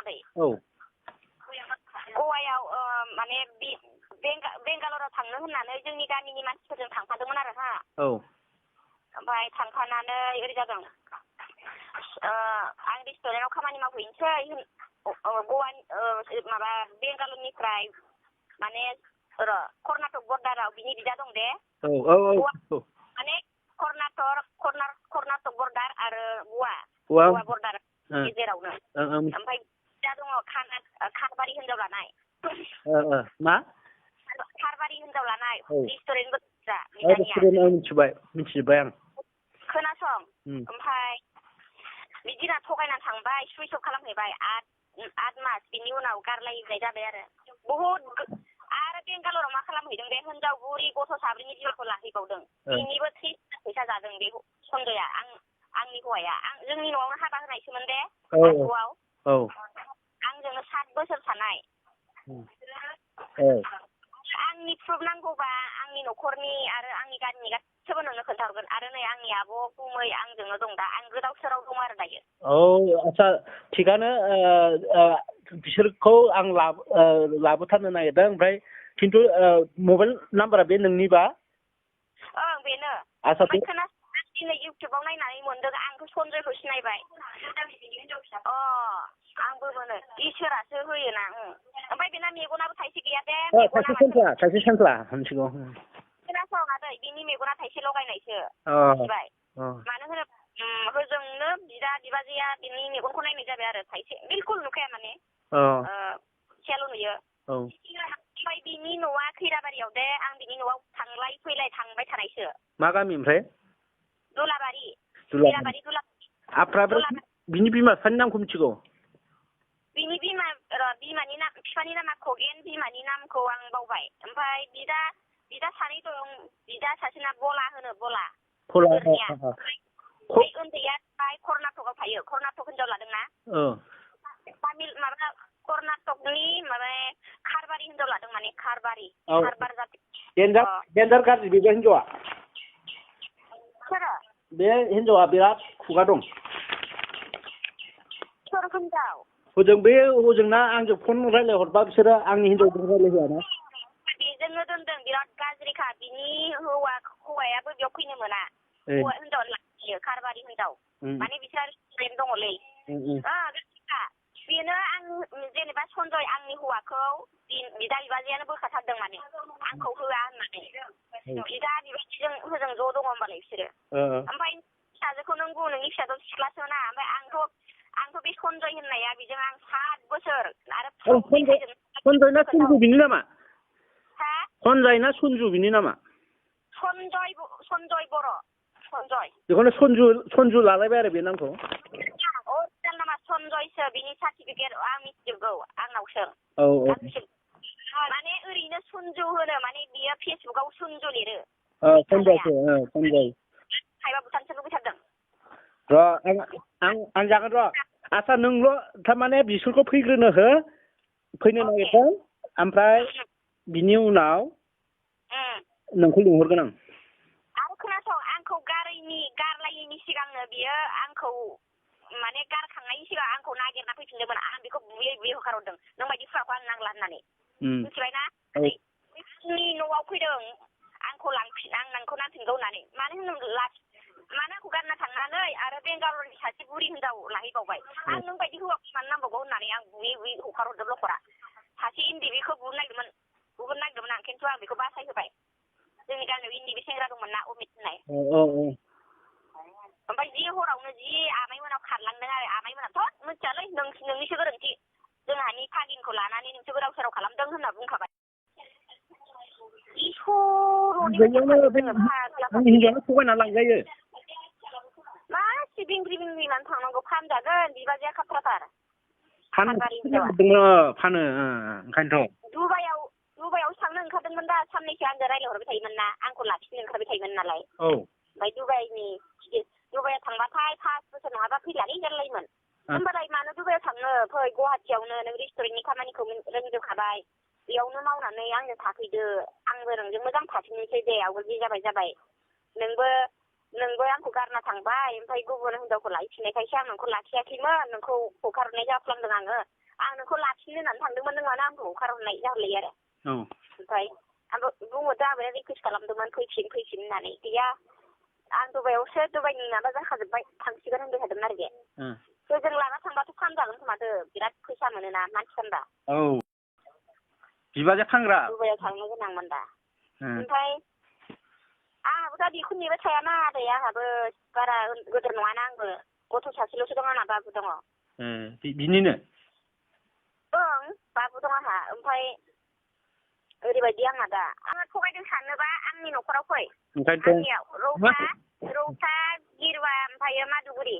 आदै औ गवायाव माने बेंगालराव थांनो होननानै जोंनि गामिनि मानसिफोरजों थांफादोंमोन आरो हा औ ओमफ्राय थांफानानै ओरै जादों आं रेस्टुरेन्टाव खामानि मावहैनोसै गवानि माबा बेंगालरनिफ्राय माने कर्नाटक बर्डाराव बिनि बिदा दं दे औ माने कर्नाटक बर्डार आरो गवा बर्डार गेजेरावनो ओमफ्राय बिदा दङ खारबारि हिनजाव लानाय मा खारबारि हिनजाव लानाय रेस्टुरेन्ट मिथिबाय आं खोनासं ओमफ्राय बिदिना थगायना थांबाय सुइस अफ खालामहैबाय 8 मास बिनि उनाव गारलायनाय जाबाय आरो बहुद आरो बेंगालराव मा खालामहैदों बे हिनजाव बुरि गथ' साब्रैनि बिमाखौ लाहैबावदों बिनिबो 30 फैसा जादों बे सन्जया आंनि हौवाया जोंनि न'आवनो हाबा होनायसोमोन दे बाथौआव आंजोंनो 7 बोसोर थानाय आंनि प्रुफ नांगौबा आंनि न'खरनि आरो आंनि गामिनि गासैबो नोंनो खोन्थाहरगोन आरो नै आंनि आब' गुमै आंजोंनो दं दा आं गोदाव सोराव दं आरो दायो औ आदसा थिगानो बिसोरखौ आं लाबोथारनो नागिरदों ओमफ्राय खिन्थु मबाइल नाम्बारा बे नोंनिबा ओं बेनो आदसा दिनै इउटुबाव नायनानै मोनदों आंथ' सन्जयखौ सिनायबाय आंबो मोनो इसोरासो होयोना ओमफ्राय बेना मेगनाबो थाइसे गैया दे थाइसे सानफ्ला मिथिगौ खोनासं आदै बिनि मेगना थाइसे लगायनायसो मिथिबाय मानो होनोब्ला होजोंनो बिबाजैया बिनि मेगनखौ नायनाय जाबाय आरो थाइसे बिलकुल नुखाया माने सेल नुयो ओमफ्राय बिनि न'आ खैराबारियाव दे आं बिनि न'आव थांलाय फैलाय थांबाय थानायसो मा गामि ओमफ्राय दुलाबारि बिनि बिमा बिफानि नामखौ मिथिगौ बिनि बिमानि नाम बिफानि नामा खगेन बिमानि नामखौ आं बावबाय ओमफ्राय बिदा सानै दं बिदा सासेना बला होनो बला उन्दैया कर्नाटकआव थायो कर्नाटक हिनजाव लादोंना तामिल माबा कर्नाटकनि माबा खारबारि हिनजाव लादों माने खारबार जाति डेन्जार गाज्रि बे हिनजावा सोरो बे हिनजावा बिराद खुगा दं सोर हिनजाव हजोंना आंजों फन रायज्लायहरबा बिसोरो आंनि हिनजावजों रायज्लायहोआना बेजोंनो दोनदों बिराद गाज्रिखा बिनि हौवायाबो बेयाव फैनो मोना हिनजाव लाखियो खारबारि हिनजाव माने बिसोर रेस्टुरेन्ट दङलै गाज्रिखा बेनो आं जेनेबा सन्जय आंनि हौवाखौ बिदा बिबाजैयानो बोखाथारदों माने आंखौ होआ होननानै बिदा बिबाजैजों होजों ज' दङ होमबालाय बिसोरो ओमफ्राय फिसाजोखौ नों नोंनि फिसाजो सिख्लासोना ओमफ्राय आंथ' बे सन्जय होननाया बेजों आं 7 बोसोर आरो सन्जय ना सन्जु बिनि नामा सन्जय ना सन्जु बिनि नामा सन्जय बर' सन्जय बेखौनो सन्जु लालायबाय आरो बे नामखौ अरिजिनेल नामा सन्जयसो बिनि सार्टिफिकेट आं मिथिजोबगौ आंनावसो माने ओरैनो सन्जु होनो माने बियो फेसबुकाव सन्जु लिरो सन्जय थाइबा भुटानसो लुबैथारदों आं जागोन र' आदसा नोंल' थारमाने बिसोरखौ फैनो नागिरदों ओमफ्राय बिनि उनाव नोंखौ लिंहरगोन आं आरो खोनासं आंखौ गारलायैनि सिगांनो बियो आंखौ माने गारखांनायनि सिगां आंखौ नागिरना फैफिनदोंमोन आं बेखौ बुयै होखारहरदों नों बायदि फुराखौ आं नांला होननानै मिथिबायना आंनि न'आव फैदों आंखौ आं नोंखौ नांफिनगौ होननानै मानो होनोब्ला मानो आंखौ गारना थांनानै आरो बेंगालरनि सासे बुरि हिनजाव लाहैबावबाय आं नों बायदि हौवाखौ मानो नांबावगौ होननानै आं बुयै होखारहरदों लखरा सासे इन्दि बेखौ बुनो नागिरदोंमोन आं खिन्थु आं बेखौ बासायहोबाय जोंनि गामियाव इन्दि बे सेंग्रा दंमोन ना अमित होननाय ओमफ्राय जि हरावनो जि आमाइमोनाव खारलांदों आरो आमाइमोनाथ' मिथियालै नोंनिसो गोरोन्थि जोंहानि फागिनखौ लानानै नोंसो गोदाव सोराव खालामदों होनना बुंखाबाय हिनजावनो थगायना लांजायो मा बिंग्रि मानो थांनांगौ फानजागोन बिबाजैया खाफ्राथार फानो ओंखायनोथ' दुबाइयाव थांनो ओंखारदोंमोन दा साननैसो आंजों रायज्लायहरबाय थायोमोन ना आंखौ लाखिनो ओंखारबाय थायोमोन नालाय ओमफ्राय दुबाइयाव थांबाथाय 5 बोसोर नङाबा फैलालै जारलायोमोन होमबालाय मानो दुबाइयाव थांनो फै गुवाहाटियावनो नों रेस्टुरेन्टनि खामानिखौ रोंजोबखाबाय बेयावनो मावनानै आंजों थाफैदो आंबो नोंजों मोजां थाफिननोसै दे आवगोल जि जाबाय नोंबो आंखौ गारना थांबाय ओमफ्राय गुबुन हिनजावखौ लायफिननायखायसो आं नोंखौ लाखियाखैमोन नोंखौ होखारहरनाय जाफ्लांदों आङो आं नोंखौ लाफिननो होननानै थांदोंमोन नों मानो आंखौ होखारहरनाय जाहरलायो आरो ओमफ्राय आंबो बुंहरदों आबै रिकुवेस्ट खालामदोंमोन फैफिन होननानै गैया आं दुबाइयावसो दुबाइनि माबा जाखाजोब्बाय थांसिगोन होनबाय थादोंमोन आरो बे जों लाना थांबाथ' फानजागोन खोमाथो बिराद फैसा मोनोना मानसि फानबा औ बिबाजै फानग्रा दुबाइयाव थांनो गोनांमोन दा ओमफ्राय आंहाबो दा बेखौ नेबाय थायाना आदै आंहाबो बारा गोदोर नङाना आंबो गथ' सासेल'सो दं आंना बाबु दङ बिनिनो ओं बाबु दं आंहा ओमफ्राय ओरैबायदि आंहा दा आङो थगायदों सानोबा आंनि न'खराव फै आंनियाव रौता गिरुवा ओमफ्रायो मादुगुरि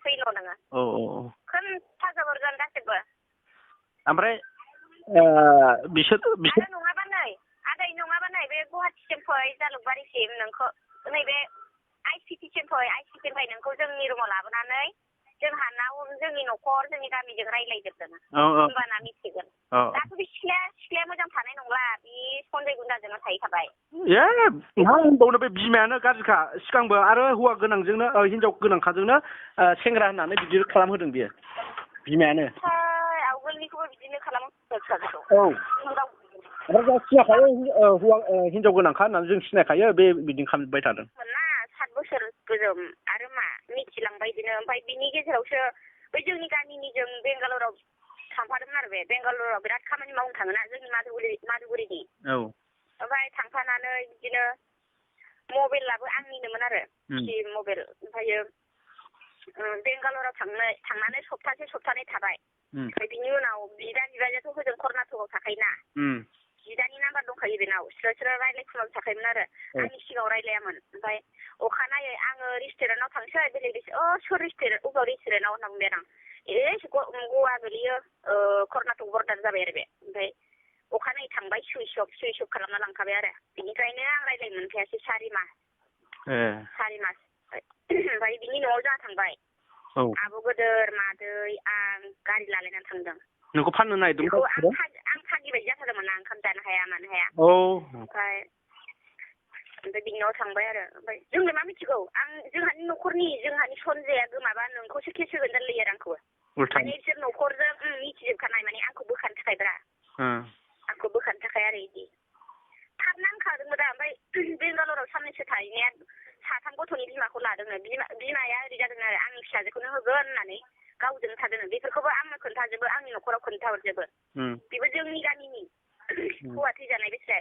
फैल' नोङो खोन्थाजोबहरगोन गासिबो ओमफ्राय बिसोर नङाबा नै आदै नङाबा नै बे गुवाहाटिसिम फै जालुकबारिसिम नोंखौ नैबे आइसिटिसिम फै आइसिटिनिफ्राय नोंखौ जोंनि रुमाव लाबोनानै जोंहानाव जोंनि न'खर जोंनि गामिजों रायज्लायजोबदों होमबाना मिथिगोन दाथ' बे सिख्लाया मोजां थानाय नंला बे सनजय गुन्दाजोंनो थाहैखाबाय मा होनबावनो बे बिमायानो गाज्रिखा सिगांबो आरो हौवा गोनांजोंनो हिनजाव गोनांखाजोंनो सेंग्रा होननानै बिदि खालामहोदों बियो बिमायानो आवगोलनिखौबो बिदिनो खालामहोदों फिसाजोखौ ओमफ्राय जों सिनायखायो हौवा हिनजाव गोनांखा होननानै जों सिनायखायो बे बिदिनो खालामबाय थादों ना 7 बोसोर गोजोम आरो मा मिथिलांबाय बिदिनो ओमफ्राय बिनि गेजेरावसो बै जोंनि गामिनिजों बेंगालराव थांफादोंमोन आरो बे बेंगालराव बिराद खामानि मावनो थाङोना जोंनि मादुगुरिनि ओमफ्राय थांफानानै बिदिनो मबाइलाबो आंनिनोमोन आरो मबाइल ओमफ्रायो बेंगालराव थांनानै सप्तानै थाबाय ओमफ्राय बिनि उनाव बिबाजैयाथ' हजों कर्नाटकआव थाखायोना बिदानि नाम्बार दंखायो बेनाव सोर रायज्लायखुमाबाय थाखायोमोन आरो आंनि सिगाङाव रायज्लायामोन ओमफ्राय अखानायै आङो रेस्टुरेन्टआव थांसै बेलेग सोर रेस्टुरेन्ट अबेयाव रेस्टुरेन्टआव होनना बुंबाय आं गवा गोलैयो कर्नाटक बर्डार जाबाय आरो बे ओमफ्राय अखानायै थांबाय सुइस अफ खालामना लांखाबाय आरो बिनिफ्रायनो आं रायज्लायनो मोनखायासै 4 मास ओमफ्राय बिनि न'आव जोंहा थांबाय आब' गोदोर मादै आं गारि लालायनानै थांदों नोंखौ फाननो नागिरदों आं फागि बायदि जाथारदोंमोन ना ओंखाम जानो हाया मानो हाया ओमफ्राय बिनि न'आव थांबाय आरो ओमफ्राय जोंलाय मा मिथिगौ जोंहानि न'खरनि जोंहानि सनजया गोमाबा नोंखौसो केस होगोन जालायो आरो आंखौ माने बिसोर न'खरजों मिथिजोबखानाय माने आंखौ बोखानो थाखायब्रा आंखौ बोखानो थाखाय आरो बिदि थाब नांखादोंमोन दा ओमफ्राय बेंगालराव साननैसो थाहैनाया 3 गथ'नि बिमाखौ लादोंनो बिमाया ओरै जादों आरो आंनि फिसाजोखौनो होगोन होननानै गावजों थादों बेफोरखौबो आंनो खोन्थाजोबो आंनि न'खराव खोन्थाहरजोबो बेबो जोंनि गामिनि हौवा थैजानाय बेसे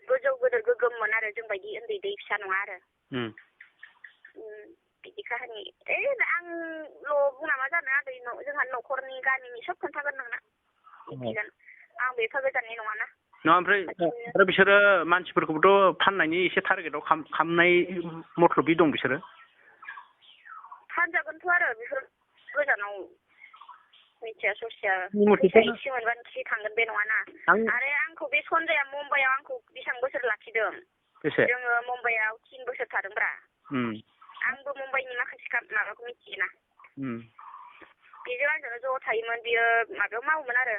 गोजौ गोदोर गोगोममोन आरो जोंबायदि उन्दै फिसा नङा आरो बिदि काहानि आंल' बुङा मा जानो आदै जोंहा न'खरनि गामिनि सब खोन्थागोन नोंना मिथिगोन आं बेफोर गोजाननि नङाना ओमफ्राय बिसोरो मानसिफोरखौबोथ' फाननायनि एसे टारगेटआव खालामनाय मथलबि दं बिसोरो फानजागोनथ' आरो बेफोर गोजानाव मिथिया ससिया फैसा एसे मोनबानो थि थांगोन बे नङाना आरो आंखौ बे सनजया मुम्बाइआव आंखौ बेसेबां बोसोर लाखिदों जोङो मुम्बाइआव 3 बोसोर थादोंब्रा आंबो मुम्बाइनि माखासे माबाखौ मिथियोना बेजों आंजोंनो ज' थायोमोन बियो माबायाव मावोमोन आरो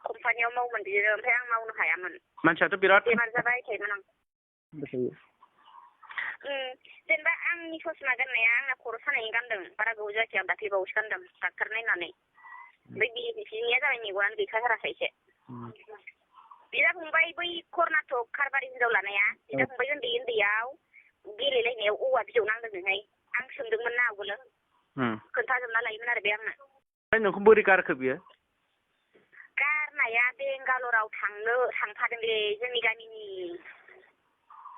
कम्पानियाव मावोमोन बियो ओमफ्राय आं मावनो हायामोन मानसियाथ' बिराद बेमार जाबाय थायोमोन आं जेनेबा आंनि ससमा गाननाया आंना खर' सानायनि गानदों बारा गोबाव जायाखै आं दाख्लैबावसो गानदों डाक्टार नायनानै ओमफ्राय बिनिया जाबाय मेगनानो गैखाथाराखै एसे बिदा फंबाय बै कर्नाटक कारबारि हिनजाव लानाया बिदा फंबाय उन्दैयाव गेलेलायनायाव औवा बिजौ नांदोंनोहाय आं सोंदोंमोन ना आवगोलो खोन्थाजोबना लायोमोन आरो बे आंनो नोंखौ बोरै गारखो बियो गारनाया बेंगालराव थांफादोंलै जोंनि गामिनि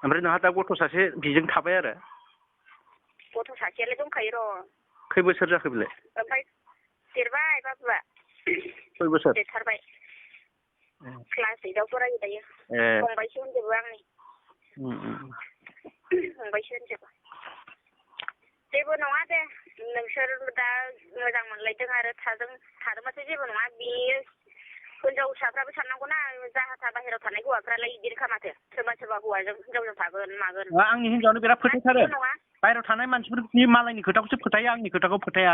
ओमफ्राय नोंहा दा गथ' सासे बिजों थाबाय आरो गथ' सासेयालाय दंखायो र' खै बोसोर जाखो बेलाय ओमफ्राय देरबाय बाबुआ 6 बोसोर देरथारबाय क्लास 8आव फरायो दायो फंबायसो होनजोबो आंनि फंबायसो होनजोबो जेबो नङा दे नोंसोर दा मोजां मोनलायदों आरो थादोंबाथ' जेबो नङा बियो हिनजावसाफ्राबो साननांगौना जाहाथा बाहेरायाव थानाय हौवाफ्रालाय बिदिनोखा माथो सोरबा हौवाजों हिनजावजों थागोन मागोन आंनि हिनजावनो बिराद फोथायथारो बाहेरायाव थानाय मानसिफोरनि मालायनि खोथाखौसो फोथायो आंनि खोथाखौ फोथाया